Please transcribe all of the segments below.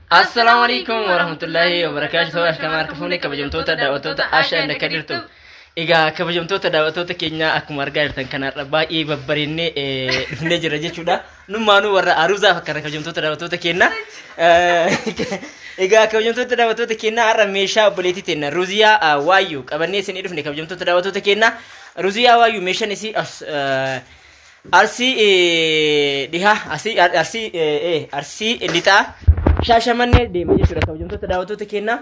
Assalaamu alaikum warahmatullahi wabarakaatuh. Akkam harka fuunee kabajamtoota daawwattoota Ashaa Ndakka jirtu. Egaa kabajamtoota daawwattoota keenya, akkuma argaa jirtan kanarra baay'ee babbareennee dhufnee jira jechuudha. Nummaanuu warra aruuzaaf akkana, kabajamtoota daawwattoota keenya. Egaa kabajamtoota daawwattoota keenya, har'a meeshaa obboleettii teenya Ruuziyaa Waayyuu qabannee isinii dhufne, kabajamtoota daawwattoota keenya. Ruuziyaa Waayyuu meeshaan isii as Arsii dhihaa, Arsii Arsii Arsii lixaa, Shaashamannee deema jechuudha, kabajamtoota daawwattoota keenya.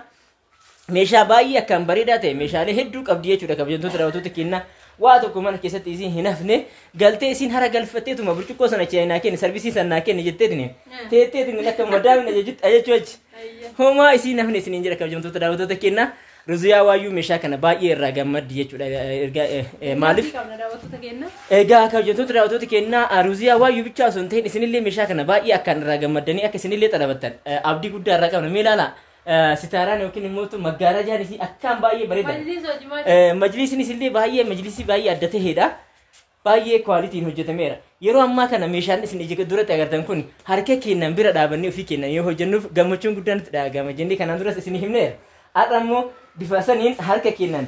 Meeshaa baay'ee akkaan bareedaa ta'e, meeshaalee hedduu qabdi jechuudha, kabajamtoota daawwattoota keenya. Waa tokko mana keessatti isiin hin hafne. Galtee isiin hara galfatteetuma burcuqqoo sana naa kenni, sarvisii sana naa kenni jetteetini teetteetini akka madaamina ajechuu achi homaa isiin hafne isiniin jira, kabajamtoota daawwattoota keenya. Ruziyaa Waayyuu meeshaa kana baay'ee irraa gammaddi jechuudha. Maaliif? Egaa kabajamtoota daawwattoota keenya, Ruziyaa Waayyuu bichaa osoo hin ta'in isinillee meeshaa kana baay'ee akkaan irraa gammaddanii akka isinillee xalabattan abdii guddaa irraa qabna. Mee ilaalaa, sitaaraan yookiin immoo maggaarajaan isii akkaan baay'ee bareeda. Majlisiin illee baay'ee majlisii baay'ee adda ta'edha. Baay'ee kwaalitiin hojjetameera. Yeroo ammaa kana meeshaan isin ija duratti agartan kun harka keenyan bira dhaabannee ofii keenyan yoo hojjennuuf gammachuun guddaan nutti dhagahama jennee kanaan duras isin himneera. Har'a immoo bifa saniin harka keenyan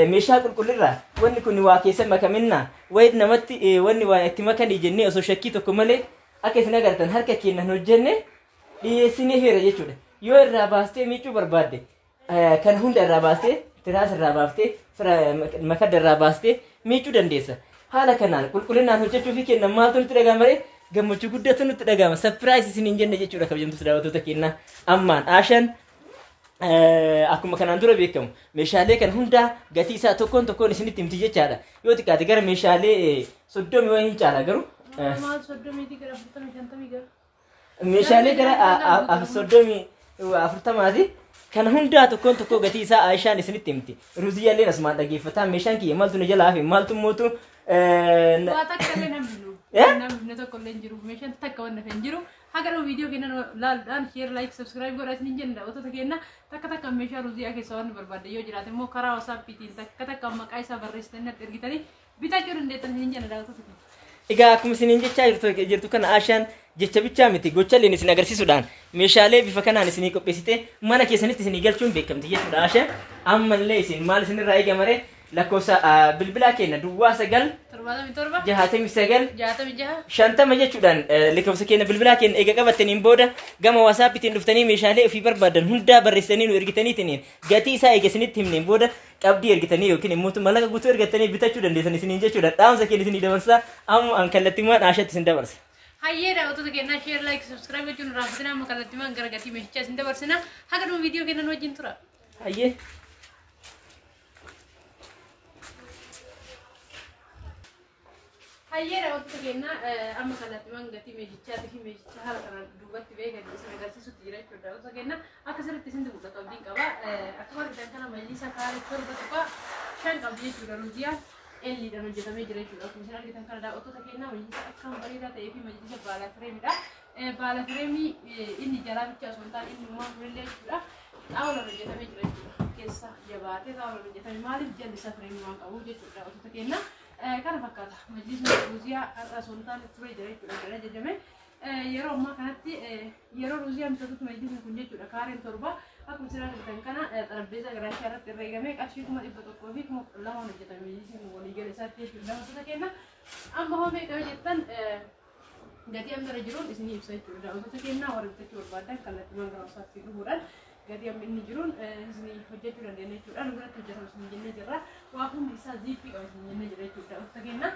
meeshaa qulqullirraa, wanni kun waa keessa makaminnaa wayi namatti wanni waa itti makanii jennee osoo shakkii tokko malee akka isin agartan harka keenyan hojjenne dhiyeessinee feera jechuudha. Yoo irraa baastee miicuu barbaadde, kan hunda irraa baastee, tiraas irraa baaftee, makadda irraa baastee miicuu dandeessa. Haala kanaan qulqullinaan hojjechuu fi kennan maaltu nutti dhagahama ree? Gammachuu guddatu nutti dhagahama. Surprise isiniin jenne jechuudha, kabajamtoota daawwattoota keenyaa. Ammaan Ashaan akkuma kanaan dura beekamu meeshaalee kan hundaa gatii isaa tokkoon tokkoon isinitti himti jechaadha. Yoo xiqqaate gara meeshaalee 30 wayii hin caala garuu. Maal 30ti, gara 40, 50 gara. Meeshaalee gara 30, 40ti. Kana hundaa tokkoon tokkoo gatii isaa Aishaan isinitti himti. Ruuziyyaalleen asumaan dhaggeeffataa, meeshaan kiyya maaltu na jalaa hafe, maaltu mootu? Waa takka illee namni namni tokko illee hin jiru. Meeshaan takka waan hafe hin jiru. Haga dhuma viidiyoo keenya laaluudhaan share, like, subscribe godhaa isiniin jenna, daawwattoota keenya. Takka takka meeshaa Ruuziyaa keessa waan barbaadde yoo jiraate immoo karaa WhatsAppiitiin takka takka maqaa isaa barreessitanii natti ergitanii bitachuu dandeettan isiniin jenna, daawwattoota keenya. Egaa akkuma isiniin jechaa jirtu kana, Ashaan jecha bichaa miti, gochalleen isin agarsiisuudhaan meeshaalee bifa kanaan isinii qopheessitee mana keessanitti isinii galchuun beekamti jechuudha Ashaan. Ammallee isin maal isinirraa eegama ree? Lakkoofsa bilbilaa keenya 09 77 69 66 50 jechuudhaan lakkoofsa keenya bilbilaa keenya eega qabattaniin booda gama WhatsAppiitiin dhuftanii meeshaalee ofii barbaadan hundaa barreessanii nu ergitaniitiin gatii isaa eega isinitti himneen booda qabdii ergitanii yookiin immoo mallaqa guutuu ergattanii bitachuu dandeessan isiniin jechuudha. Dhaamsa keenya isinii dabarsaa, amma an kallattiimaan Aashaatti isin dabarsa. Hayyee daawwattoota keenyaa, share, like, subscribe gochuun raawwatina. Amma kallattiimaan gara gatii meeshichaa isin dabarsina. Haga dhuma viidiyoo keenyan wajjin tura. Hayyee. Hayyee daawwattoota keenyaa, amma kallattiimaan gatii meeshichaatii fi meeshicha haala kanaan duubatti beekan isin agarsiisutti jira jechuudha. Daawwattoota keenya, akka sirriitti isintti mul'atu abdiin qaba. Akkuma argitan kana majlisa kaaree 7.5 qabdi jechuudha Ruuziyaan. Elliidhaan hojjetamee jira jechuudha. Akkuma isin argitan kana, daawwattoota keenyaa, majlisa akkaan bareedaa ta'ee fi majlisa baala fireemidha. Baala fireemii inni jalaa bicha osoo hin taane inni uumaa kunillee jechuudha. Xaawulaan hojjetamee jira jechuudha. Keessa jabaatee xaawulaan hojjetame, maaliif jalli isaa fireemii waan qabuuf jechuudha, daawwattoota keenya. Kana fakkaata. Majlisni Ruuziyaa har'a osoo hin taane turee jira jechuudha kan ajajame. Yeroo ammaa kanatti yeroo Ruuziyaan bitatutti majlisni kun jechuudha kaareen 7 akkuma isin argitan kana xarabbeessaa garaachaa irratti irra eegamee qarshii 112,000n hojjetame majlisni kun waliigala isaatti jechuudha. Daawwattoota keenya, amma hoo meeqa yoo jettan, gatii amma irra jiruun isinii ibsa jechuudha. Daawwattoota keenya, warra bitachuu barbaadan kallattiimaan gara WhatsAppii dhufuudhaan gatii amma inni jiruun isinii hojjechuu dandeenya jechuudha. Nu biratti hojjetama isinii jennee jirra. Waa hundi isaa ziippii qaba isinii jennee jirra jechuudha. Daawwattoota keenya,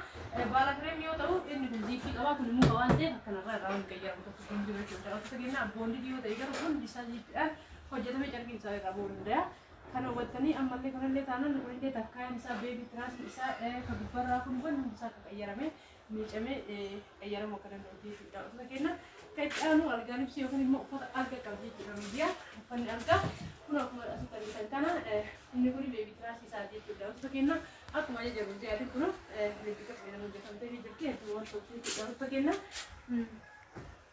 baala fireemii yoo ta'u inni kun ziippii qaba, kun muka waan ta'eef akkanarraa irraa waan qayyaramu tokko hin jiru jechuudha. Daawwattoota keenya, boondii yoo ta'e garuu hundi isaa ziippiidhaan hojjetamee carqiin isaa irraa bu'uu danda'a. Kana hubattanii ammallee kanallee taanaan kunillee takkaayaan isaa, baby tiraasii isaa kan gubbarraa kun wanni hundi isaa akka qayyarame miicamee qayyaramuu akka danda'u jechuudha. Daawwattoota keenya, kan itti aanu algaa libsii yookiin immoo uffata alga qabdi jechuudha Ruuziyaa. Uffanni algaa kun akkuma asitti argitan kana inni kun baby tiraasii isaa jechuudha. Daawwattoota keenya, akkuma ajaja Ruuziyaatiin kun lubbi qabsiisan hojjetamtee jirti, hedduu waan toltu jechuudha. Daawwattoota keenya,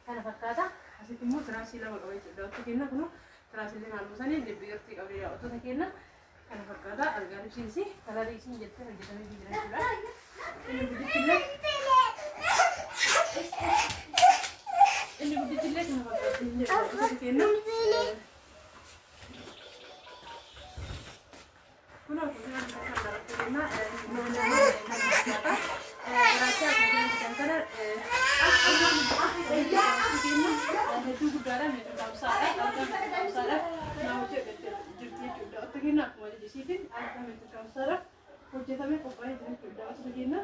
kana fakkaata. Asitti immoo tiraasii lama qaba jechuudha. Daawwattoota keenya, kun tiraasiileen halluu sanii lubbi qarxii qabdi, daawwattoota keenya. Kana fakkaata algaa libsiinsi kalarii isin jettee hojjetamee jira jechuudha. Inni guddichi illee Inni guddichi illee kana fakkaata kenna. Kun akkuma kana hedduu guddaadha meetira kamsaadha. Meetira kamsaadha. Naa hojjetu jirti jechuudha. Wanta kenna akkuma jechisiitiin algaa meetira kamsaadha. Hojjetamee qophaa'ee jira jechuudha. Wanta kenna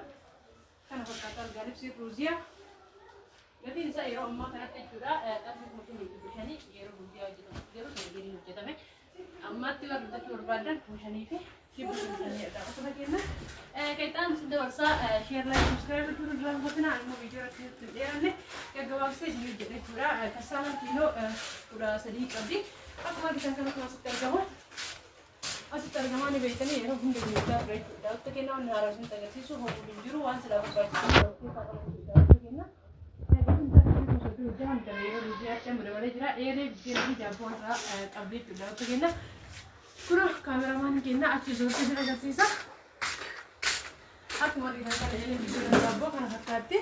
kana fakkaata algaa libsii ruuziyaa. Gatiin isaa yeroo ammaa kanatti jechuudha. Qarshii 5,500 yeroo ruuziyaa hojjetamu. Yeroo sana hojjetame. Ammatti warri bitachuu barbaadan 5,500dha. Akkuma kenna. Qeexaan isin dabarsaa share like subscribe gochuun duraan gotina immoo viidiyoo irratti hin dheeranne gaggabaabsee isin hojjedha jechuudha. Kassaalaan kiiloo 13 qabdi. Akkuma argitan kana akkuma asitti argamu. Asitti argamaa ni beektanii yeroo hunda gurgurtaa ture jechuudha. Wanta kennaa wanni haaraa isinitti agarsiisu ho'uu hin jiru waan silaa barbaachisu of keessaa qaba jechuudha. Wanta kenna. Dabalee jira. Eelee biddeenaa fi daabboo irraa qabdi jechuudha. Wanta kenna. Kun kaameramaan keenya achi suurri isin agarsiisa. Akkuma argitan kana eelee biddeenaa daabboo kana fakkaatti.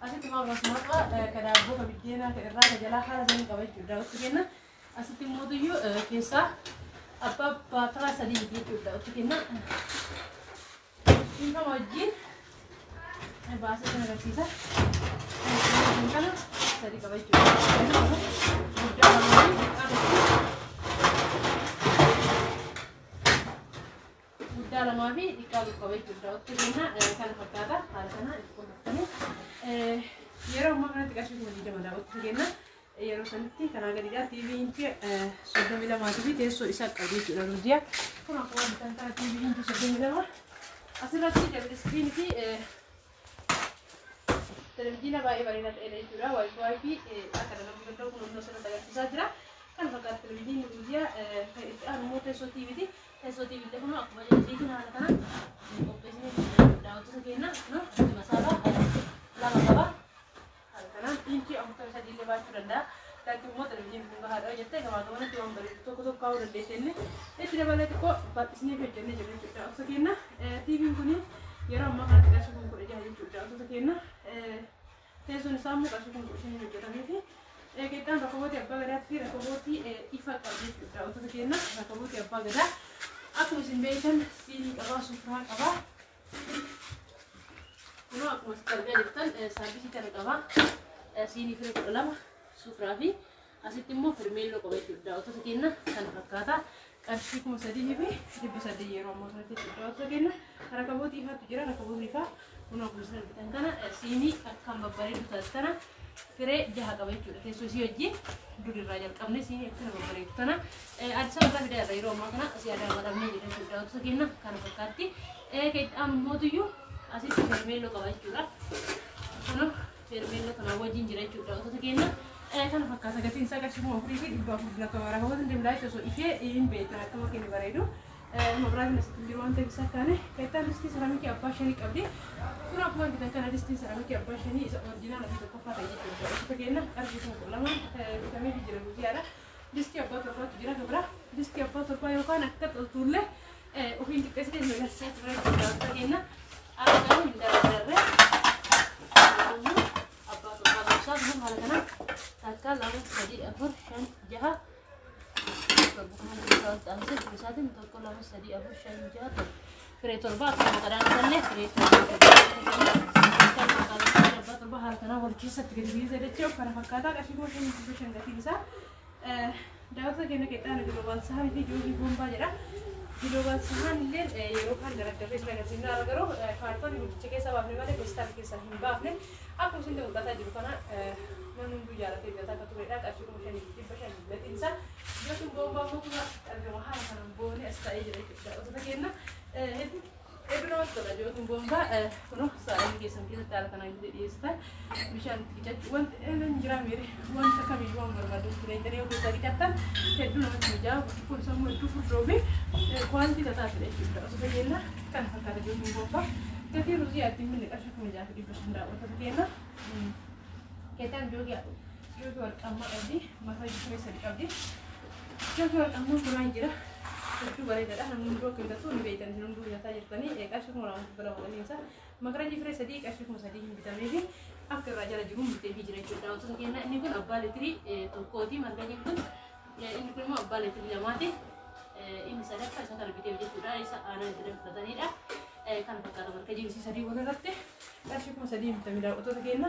Asitti maal maqaa ka daabboo ka biddeenaa ka irraa ka jalaa haala sanii qaba jechuudha. Wanta kenna. Asitti mootuyyuu keessaa abbaa baatiraa sadii jechuudha. Wanta kenna. Dhiifama wajjin baasee kan agarsiisa. Kana sadii qaba jechuudha. Guddaa lamaa fi xiqqaa tokko. Guddaa lamaa fi xiqqaa tokko qaba jechuudha. Wanta kenna kana fakkaata. Haala kana itti qopheessanii. Yeroo ammaa kanatti qarshii 20,000 dha. Wanta kenna. Yeroo sanitti kanaa gadiidha. TV inchi 32 fi teessoo isaa qabu jechuudha. Ruuziyaa. Kun akkuma bitan kana TV inchi 32. Asirratti double screen fi televizyiina baay'ee bareedaa ta'edha jechuudha. WiFi fi akka dalaguu danda'u kun hundoo asirratti agarsiisaa jira. Kan fakkaatu televizyiinni Ruuziyaa kan itti aanu immoo teessoo TVti. Teessoo TV illee kun akkuma jedhisiitiin haala kanaan qopheessinee daawwattoota keenya kun masaabaa lama qaba. Haala kanaan inchii 43 illee baachuu danda'a. Laakiin immoo televizyiinni kun gahaadha jettee gamaa gamanatti waan bareedu tokko tokko kaa'uu dandeesse inni itti dabalee xiqqoo bal'isnee hojjennee jirra jechuudha. Daawwattoota keenya TVn kun yeroo ammaa kanatti qarshii 16,000 jechuudha. Daawwattoota keenya teessoon isaa immoo qarshii 15,000 hojjetamee fi qixxaan rakabootii abbaa gadaatii fi rakabootii ifa qabu jechuudha. Daawwattoota keenya rakabootii abbaa gadaa akkuma isin beektan siinii qabaa sufuraa qabaa. Kunoo akkuma asitti argaa jirtan saarbisii kana qabaa. Siinii firee 12 sufuraa fi asitti immoo firmeelloo qaba jechuudha. Daawwattoota keenya kana fakkaata. Qarshii 3,800 yeroo ammaa kanatti jechuudha. Daawwattoota keenya rakabootii ifaatu jira. Rakabootii ifaa kunoo akkuma isin argitan kana siinii akkaan babbareedu taate tana firee 6 qaba jechuudha. Teessoo isii wajjin durirraa jalqabne siinii akkana babbareedu tana Addis Ababa fidaa irra yeroo ammaa kana asii Adaamaa dhabnee jira jechuudha. Daawwattoota keenya kana fakkaatti. Kan itti aanu mootuyyuu asitti fermeelloo qaba jechuudha. Kunoo fermeelloo kanaa wajjin jira jechuudha. Daawwattoota keenya kana fakkaata gatiin isaa qarshii 4,400 lakkaa'ama. Rakabootiin deemlaa osoo ifee hin beektan akkama kenni bareedu. Mabiraatiin asitti hin jiru waan ta'eef isa kaane. Kan distii seraamikii abbaa shanii qabdi. Kun akkuma argitan kana distiin seraamikii abbaa shanii isa original fi tokkoffaa ta'e jechuudha. Daawwattoota keenya qarshii 12,000 bitamee jira guyyaadha. Distii abbaa torbaatu jira gabra. Distii abbaa torbaa yookaan akka toltuullee ofiin qixxeessitee nu agarsiisaa ture jechuudha. Daawwattoota keenya haala garuu hin dardarre. Abbaa torbaa gorsaa kun haala kanaan 1 2 3 4 5 6 7 kuma keessaa walitti aansee isaatiin 1 2 3 4 5 6 7 firee torba akkuma qadaan isallee firee torba abbaa torba haala kanaan wal keessatti gadi biisee jechuun kana fakkaataa qarshii 5,500 gatiin isaa. Daawwattoota keenya qixxaana giloobal saanii fi joogii bombaa jedha. Giloobal sahaan illee yeroo kaan dardarree isin agarsiifna har'a garuu kaartoonii guddicha keessaa baafne malee feestaala keessaa hin baafne. Akkuma isin mul'ataa jiru kana namni hunduu jaalatee bitataa akka turedha. Qarshii 5,500 gatiin isaa. Yookiin bombaa immoo kun asitti argama haala kanaan boonee as taa'ee jira jechuudha. Daawwattoota keenya hedduu hedduu namatti tola yookiin bombaa kunoo sa'aatii keessan keessatti haala kanaan gadi dhiyeessitan bishaan itti qicachuu wanti hin jira miire wanta kamiyyuu waan barbaadu itti naqxanii yoo keessaa qicattan hedduu namatti mijaa'u. Kun sammuu hedduu furdoo fi kwaalitii tataatidha jechuudha. Daawwattoota keenya kana fakkaata yookiin bombaa gatii ruuzii ittiin binne qarshii 6,500 daawwattoota keenya. Keetaan joogii warqammaa qabdi mataa firee sadi qabdi. Joogii warqammaa kunaan jira. Hedduu bareedaadha. Namni hunduu akka bitatu ni beektan isin hunduu bitataa jirtanii qarshii 2,200 gatiin isaa. Makarajii firee sadii qarshii 3,000 hin bitamee fi Akka irraa jala jiruun biteefii jira jechuudha. Daawwattoota keenya, inni kun abbaa liitirii 1ti markajiin kun, inni kun immoo abbaa liitirii 2ti. Inni sadaffaa isa kana biteef jechuudha. Isa aanaa itti danfifatanidha. Kana fakkaata markajiin isii sadii walirratti qarshii 3000 bitame, daawwattoota keenya.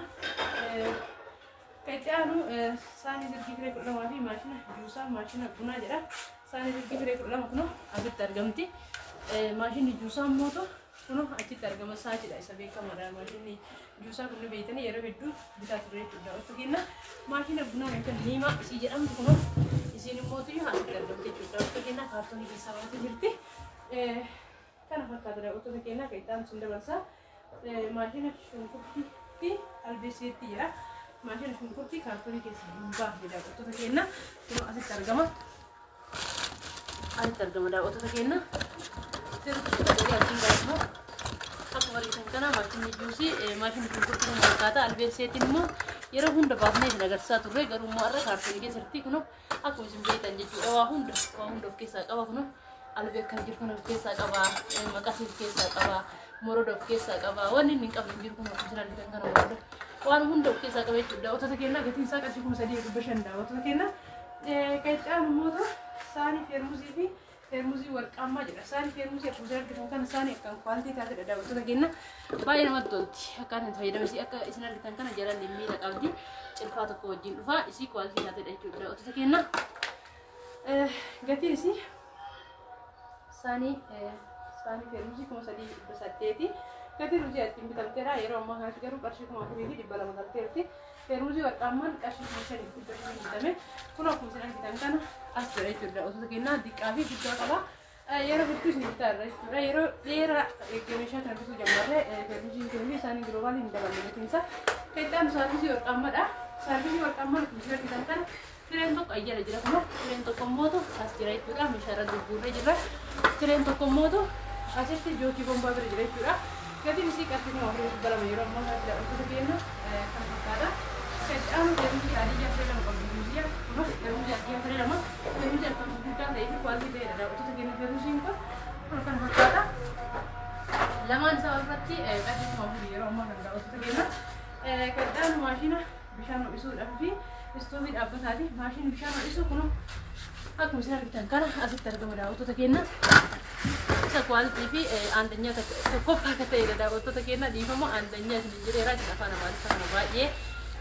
Kan itti aanu saanii silkii firee 12 fi maashina juusaa, maashina bunaa jedha. Saanii silkii firee 12 kunoo asitti argamti. Maashinni juusaa immoo kunoo achitti argama, saacidha, isa beekamaadha. Maashinni juusaa kun beektanii yeroo hedduu bitaa turre jechuudha. Daawwattoota keenya, maashina bunaa yookaan niimaa isii jedhamtu kunoo isiin immoo asitti argamti jechuudha. Daawwattoota keenya, kaartoonii keessaa baatee jirti. Kana fakkaata, daawwattoota keenya. Kan itti aanu sun dabarsaa. Maashina shunkurtii fi albeeseetti jira. Maashina shunkurtii kaartoonii keessa hin baafne, daawwattoota keenya, kunoo asitti argama. Asitti argama, daawwattoota keenya. Sirriitti sagalee achiin gaafnu. Akkuma argitan kana maashinni juusii, maashinni shunkurtii kun fakkaata. Albeeseetiin immoo yeroo hunda baafnee isin agarsiisaa turre, garuu immoo har'a kaartoonii keessatti kunoo akkuma isin beektan jechuudha. Waa hunda of keessaa qaba kunoo. Albee akkana jiru kana of keessaa qaba, maqasii of keessaa qaba, moroda of keessaa qaba. Wanni inni hin qabne hin jiru kun akkuma isin argitan kana moroda. Waan hunda of keessaa qaba jechuudha. Daawwattoota keenya, gatiin isaa qarshii 3500, daawwattoota keenya. Kan itti aanu immoo saanii feermuzii fi feermuzii warqaammaa jedha. Saanii feermuzii akkuma isin argitan kana saanii akkaan quality taatedha, daawwattoota keenya. Baay'ee namatti tolti. Akkaataan itti fayyadamu akka isin argitan kana jalaan miila qabdi. Cilfaa tokko wajjin dhufa. Isii quality taatedha jechuudha, daawwattoota keenya. Gatiin isii saanii feermuzii 3800. Gatiin hojii ittiin bitamteera, yeroo ammaa kanatti garuu qarshii 4200 galteerti. Feermuzii warqaammaan qarshii 5500 bitame. Kun akkuma isin argitan kana as jira jechuudha. Daawwattoota keenya, diqqaa fi guddaa qaba. Yeroo hedduu isin bitaa irra jechuudha. Yeroo dheeraa eegee meeshaa kana bituu jalqabee feermuziin kun fi isaanii Global hin daballe gatiin isaa. Kan itti aanu saarvisii warqaammaadha. Saarvisii warqaammaan akkuma isin argitan kana fireen tokko ayyala jira kunoo, fireen tokko immootu as jira jechuudha. Meeshaa irra gurgurree jirra. Fireen tokko immootu asitti jookii bombaa bira jira jechuudha. Gatiin isii qarshii 4200 yeroo ammaa kanatti, daawwattoota keenya, kan fakkaata. Kan itti aanu feermuzii adiyyaa firee 2 qabdi feermuzii kunoo, feermuzii adiyyaa firee 2, feermuzii akkaan gurguddaa ta'ee fi quality ta'edha, daawwattoota keenya, feermuziin kun kun kana fakkaata. Lamaan isaa irratti qarshii 4000 yeroo ammaa kana, daawwattoota keenya. Kan itti aanu maashina bishaan ho'isuudhaaf fi istoovii dhaabbataati. Maashinni bishaan ho'isu kun akkuma isin argitan kana asitti argama, daawwattoota keenya. Isa quality fi aandanyaa tokkoffaa akka ta'edha, daawwattoota keenya. Dhiifama, aandanyaa isin jedheera isin afaan Amaariffaa kana baay'ee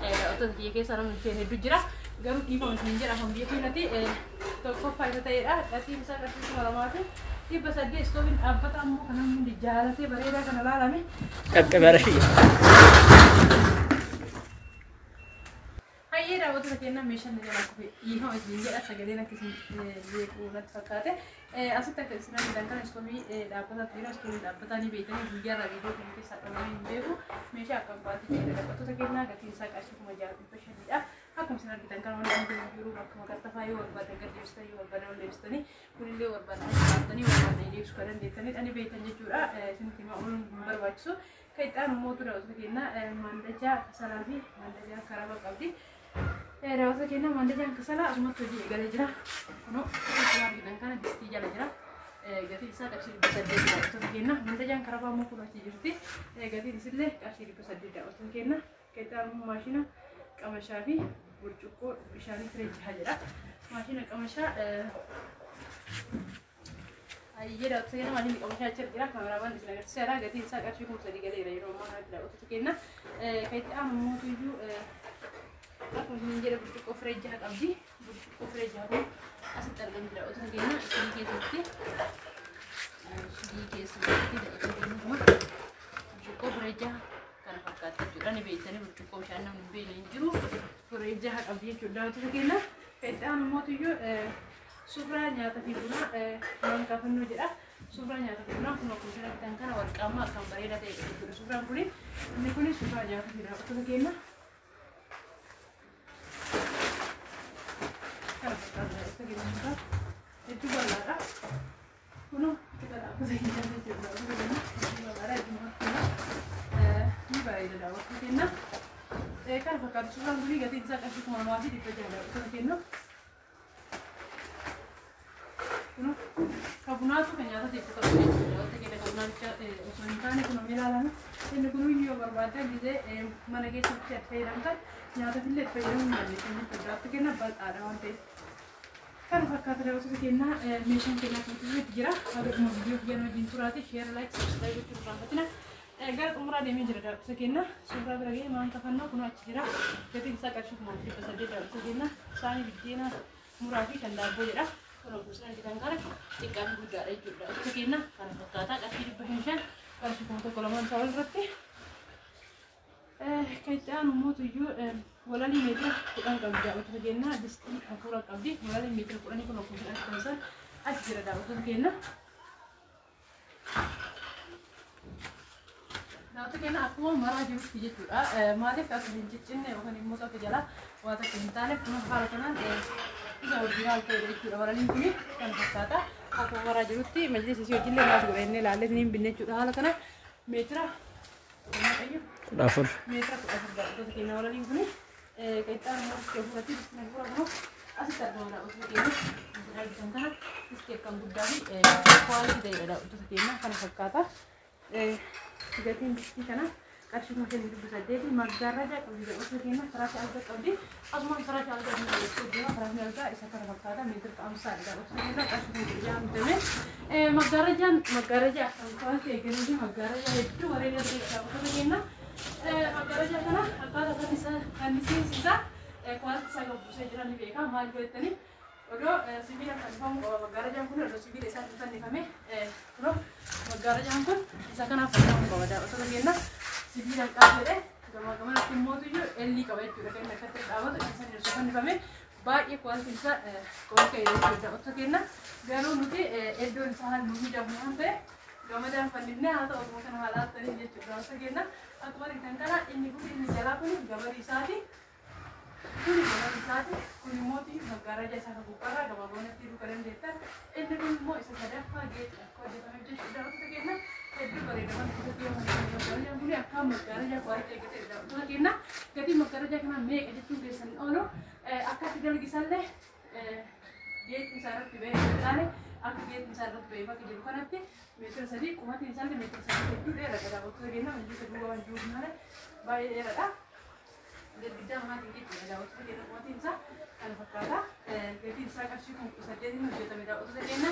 daawwattoota kiyya keessa namni isheen hedduu jira. Garuu dhiifama isin jedha, afaan biyya keenyatti tokkoffaa isa ta'edha. Gatiin isaa qarshii 2800. Istooviin dhaabbata ammoo kan namni hundi jaalatee bareedaa kana laalame. Qaqqabeera. Hayyee, daawwattoota keenya, meeshaan ni jalaa kufe, dhiifama isin jedha, sagaleen akka isin jeequu natti fakkaate. Asitti akka isin argitan kana istoovii dhaabbatatu jira. Istoovii dhaabbataa ni beektanii, guyyaarraa viidiyoo kana keessaa qabamee hin beeku. Meeshaa akka abbaatti jedha, daawwattoota keenya, gatiin isaa qarshii 6500dha. Akkuma isin argitan kana wanti hundi jiru bakka makartafaa yoo barbaadan gad deebistan, yoo barbaadan ol deebistanii, kunillee barbaadan baattanii barbaadan deebisuu kan dandeettanidha, ni beektan jechuudha. Isinitti himaa ooluun hin barbaachisu. Kan itti aanu immoo daawwattoota keenya, maandajaa kasalaa fi maandajaa karaba qabdi. Daawwattoota keenya, maandajaan kasalaa asumatti hojii eegalee jira. Kunoo akkuma argitan kana distii jala jira. Gatiin isaa qarshii 800, daawwattoota keenya. Maandajaan karabaa immoo kun achi jirti. Gatiin isillee qarshii 800, daawwattoota keenya. Kan itti aanu maashina qamashaa fi burcuqqoo bishaanii firee jaha jedha. Maashina qamashaa. Ayyee, daawwattoota keenya, maashinni qamashaa achi jira. Kaameraawwan isin agarsiiseera. Gatiin isaa qarshii 3000 galeera yeroo ammaa kanatti, daawwattoota keenya. Kan itti aanu immoo akkuma isin jedhe burcuqqoo firee jaha qabdi. Burcuqqoo firee jaha kun asitti argamti, daawwattoota keenya, isinii keessatti. Isinii keessatti, daawwattoota keenya, kun burcuqqoo firee jaha kana fakkaatti jechuudha. Ni beektanii, burcuqqoo bishaan namni hin beekne hin jiru. Firee jaha qabdi jechuudha, daawwattoota keenya. Kan itti aanu immoo suuraa nyaata fi bunaa maankaa fannoo jedha. Suuraa nyaata fi bunaa kun akkuma isin argitan kana warqaammaa akkaan bareedaa ta'edha jechuudha. Suuraan kuni, inni kuni suuraa nyaata fi daawwattoota keenya. Kana fakkaata, daawwattoota keenya, suuraa hedduu bal'aadha. Kunoo qixa dhaabbata keenya jechuudha, daawwattoota keenya, hedduu bal'aadha, hedduu namatti tola. Ni bareeda, daawwattoota keenya. Kana fakkaata suuraan kuni, gatiin isaa qarshii 2600, daawwattoota keenya. Kunoo kan bunaa Bunaatu kan nyaata itti qabu jechuudha. Wanta keenya kan bunaa bicha osoo hin taane kun ilaalame. Inni kun yoo barbaaddan gisee mana keessatti itti fayyadamtan nyaataaf illee itti fayyadamuu hin dandeessan jechuudha. Wanta keenya bal'aadha waan ta'eef. Kana fakkaata daawwattoota keenya, meeshaan keenya kan itti jira. Haga dhuma viidiyoo kiyyan wajjin turaati. Share, like, subscribe gochuun irraanfatina. Gara xumuraa deemee jira daawwattoota keenya. Suuraa bira ga'ee maan kafannoo kun achi jira. Gatiin isaa qarshii 1800 daawwattoota keenya. Saanii biddeena muraa fi kan daabboo jedha. Kun gosa argitan kana xiqqaa fi guddaadha jechuudha. Daawwattoota keenya kana fakkaataa qarshii 500, qarshii 1000 lamaan isaa walirratti. Kan itti aanu mootuyyuu walalii meetira 10 qabdi daawwattoota keenya. Distii hafuura qabdi. Walalii meetira 10 kun akkuma argitan san as jira daawwattoota keenya. Daawwattoota keenya akkuma maraa jirutti jechuudha. Maaliif akka hin ciccinne yookaan immoo akka jalaa waa takka hin taaneef kun haala kanaan isa original ta'edha jechuudha. Walaliin kun kan fakkaata. Akkuma maraa jirutti majlisa isii wajjillee maas godhannee ilaallee hin binne jechuudha. Haala kana meetira 14. Meetira 14 daawwattoota keenya walaliin kun. Kan itti aanu immoo afuratti distiin afuura kun asitti argama daawwattoota keenya. Isin argitan kana distii akkaan guddaa fi quality ta'edha daawwattoota keenya kana fakkaata. Gatiin distii kana qarshii 5800. Maggaarraja qabdi daawwattoota keenya, firaasha algaa qabdi. Asumaan firaasha algaa ni dhiyeessuu deema. Firaashni algaa isa kana fakkaata, meetira 50dha daawwattoota keenya, qarshii 6000 bitame. Maggaarrajaan maggaarraja akkaan quality eeggannoo fi maggaarraja hedduu bareedaa ta'e daawwattoota keenya. Maggaarraja kana akkaataa fannisiinsi isaa quality isaa gabbisee jira ni beeka. Maal jettanii odoo sibiila fannifamuu qaba maggaarrajaan kun, odoo sibiila isaatiin fannifame kunoo maggaarrajaan kun isa kanaaf fannifamuu qaba daawwattoota keenya. Sibiila qabu gamaa gamanatti immootuyyuu ellii qaba jechuudha. Kan inni akkatti dhaabatu isa sanii osoo fannifame baay'ee qualityn isaa ol ka'e jechuudha daawwattoota keenya. Garuu nuti iddoon isaa halluu mijaa'u waan ta'eef gamadaan fannifnee haa ta'u akkuma kana haala attanii jechuudha daawwattoota keenya. Akkuma argitan kana inni kun inni jalaa kun gabarii isaati. Kuni gabarii isaati. Kun immoo maggaaraja isaa kan gubbaarraa gamaa gamanatti hidhuu kan dandeettan. Inni kun immoo isa sadaffaa geexidha akka hojjetame jechuudha daawwattoota keenya. Hedduu bareeda mana keessatti yoo fayyadamu maggaarajaan kun akka maggaaraja quality eeggatedha daawwattoota keenya. Gatiin maggaarajaa kanaa meeqa jechuun keessan oolu akkatti dalgi isaallee geexni isaa irratti ba'ee hin taane akka geexni isaa irratti ba'ee bakka jiru kanatti meetira 3 qumatiin isaallee meetira 3 hedduu dheeradha daawwattoota keenya. Majlisa duuba waan jiruuf malee baay'ee dheeradha. Girgiddaa manaatiin jechuudha daawwattoota keenya qumatiin isaa kana fakkaata. Gatiin isaa qarshii 18,000 hojjetame daawwattoota keenya.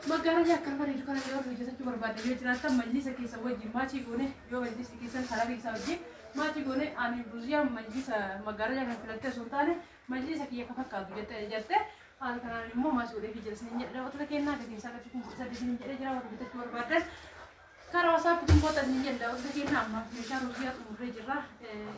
Maggaarajaa akkan bareedu kana yeroo hojjetachuu barbaaddan yoo jiraattan majlisa keessan wajjin match goone, yoo majlisni keessan kalarii isaa wajjin match goone, ani Ruziyaan majlisa maggaarajaa kan filattee osoo hin taane majlisa kiyya akka fakkaatu jettee jette haala kanaan immoo match godhee fi jira isiniin jedha daawwattoota keenyaa. Gatiin isaa qarshii 18,000 jedhee jira. Warra bitachuu barbaaddan karaa WhatsAppiitiin kootaa isiniin jedha daawwattoota keenyaa. Amma meeshaa Ruziyaa xumurree jirra.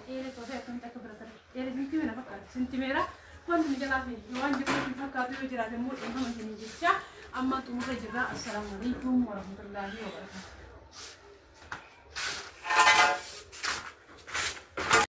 Eelee toofee akkamitti akka biratan eelee sintimeera fakkaata sintimeera wanti nu jalaa fi waan jiru hin fakkaatu, yoo jiraate immoo dhiifama isinii jecha amma xumurree jirra. Assalaamu alaikum warahmatullaahi wabarakatuh.